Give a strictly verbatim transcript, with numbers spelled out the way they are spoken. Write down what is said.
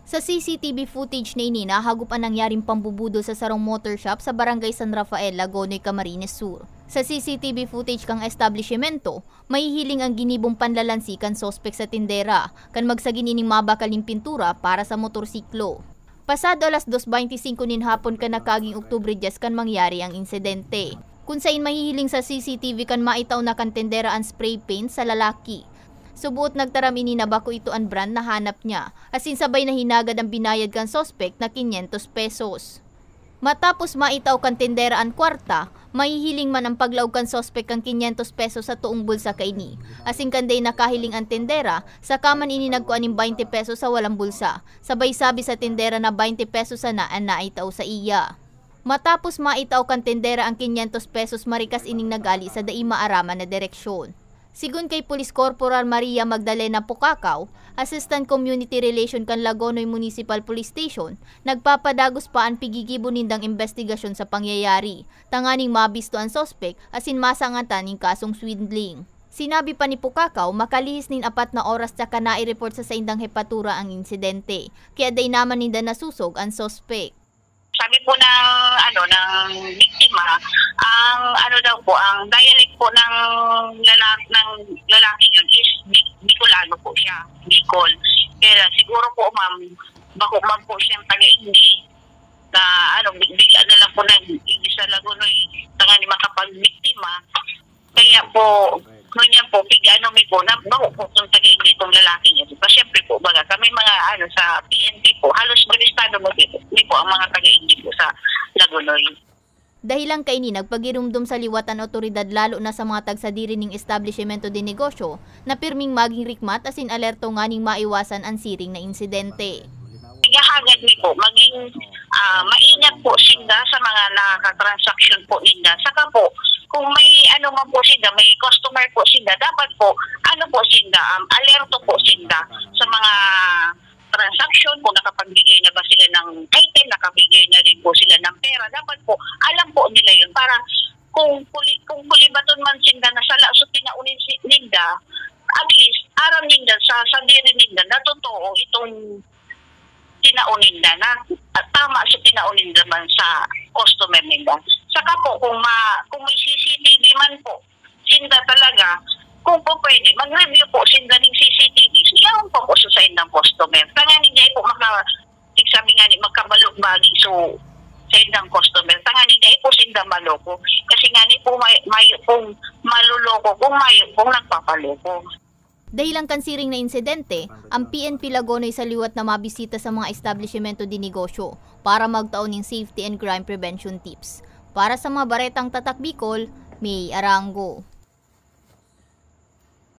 Sa C C T V footage na ini, nahagop an nangyaring pambubudol sa sarong motor shop sa Barangay San Rafael, Lagonoy, Camarines Sur. Sa C C T V footage kan establishmento, mahihiling an ginibong panlalansi kan suspek sa tindera, kan magsagin ining mabakal nin pintura para sa motorsiklo. Pasado alas dos beintisinko nin hapon kan nakaaging Oktubre dyes kan mangyari ang insidente, kun sain mahihiling sa C C T V kan maitao na kan tindera an spray paint sa lalaki. Suboot nagtaram ini na bako ito an brand na hanap niya, asin sabay na hinagad an binayad kan suspek na kinyentos pesos. Matapos maitao kan tindera an kwarta, mahihiling man an paglaog kan suspek kan kinyentos pesos sa toong bulsa kaini. Asin kan dai nakahiling an tindera, saka man ini nagkua nin baynte pesos sa walang bulsa. Sabay sabi sa tindera na baynte pesos sana an naitao sa iya. Matapos maitao kan tindera an kinyentos pesos, marikas ining naghale sa dai maaraman na direksyon. Sigon kay Police Corporal Maria Magdalena Pucacao, Assistant Community Relation kan Lagonoy Municipal Police Station, nagpapadagos pa an pigigibo nindang imbestigasyon sa pangyayari, tanganing mabisto an suspek asin masangatan nin kasong swindling. Sinabi pa ni Pucacao, makalihis nin apat na oras tsaka nai-report sa saindang hepatura ang insidente, kaya dai naman ninda nasosog an suspek. Sabi po ng, ano, ng biktima, ang ano daw po, ang dialect po ng lala-, ng lalaking yun is Bi-, Bicolano po siya, Bicol. Kaya siguro po, ma'am, bako man po siyang taga-Ingge na, ano, bi-, bigla na lang po nag-Ingge sa Lagonoy, tanganing makapagbiktima. Kaya po, ngunyan po, pig-ano mi po, na, bako po itong taga-Ingge itong lalaking ito. Pa, siyempre po, baga, kami mga, ano, sa P N P po, halos baristado mo din, mi po ang mga taga-Ingge po sa Lagonoy. Dahilan kaini, nagpagiromdom sa liwat an awtoridad, lalo na sa mga tagsadiri ning establishmento de negosyo, na pirming maging rikmat asin alerto nganing maiwasan an siring na insidente. Igahagad mi po, maging, ah, maingat po sinda sa mga nakakatransaksyon po ninda. Saka po, kung may ano man po sinda, may customer po sinda, dapat po, ano po sinda, um, alerto po sinda sa mga transaksyon, kung nakapagbigay na ba sila ng item, nakabigay na rin po sila ng pera. Dapat po, alam po nila yun. Para kung huli, kung hulibaton man sinda na sala so tinao nin-, si-, ninda, at least, aram ninda sa sadiri ninda na totoo itong tinao ninda na, at tama sa tinao ninda man sa customer ninda. Saka po, kung ma-, kung may C C T V man po sinda talaga, kung po pwede, mag-review po sinda ning C C T V. Yaon pa po sa saindang customer. Tanganing dai po maka-, sabi nga ni, magkabalog-bagi so saindang customer. Tanganing dai po sinda maloko. Kasi nga ni po, may, mayo pong maloloko kung mayo pong nagpapaloko. Dahilan kan siring na insidente, ang P N P Lagonoy sa liwat na mabisita sa mga establishmento de negosyo para magtao nin safety and crime prevention tips. Para sa mga baretang Tatak Bicol, May Arango.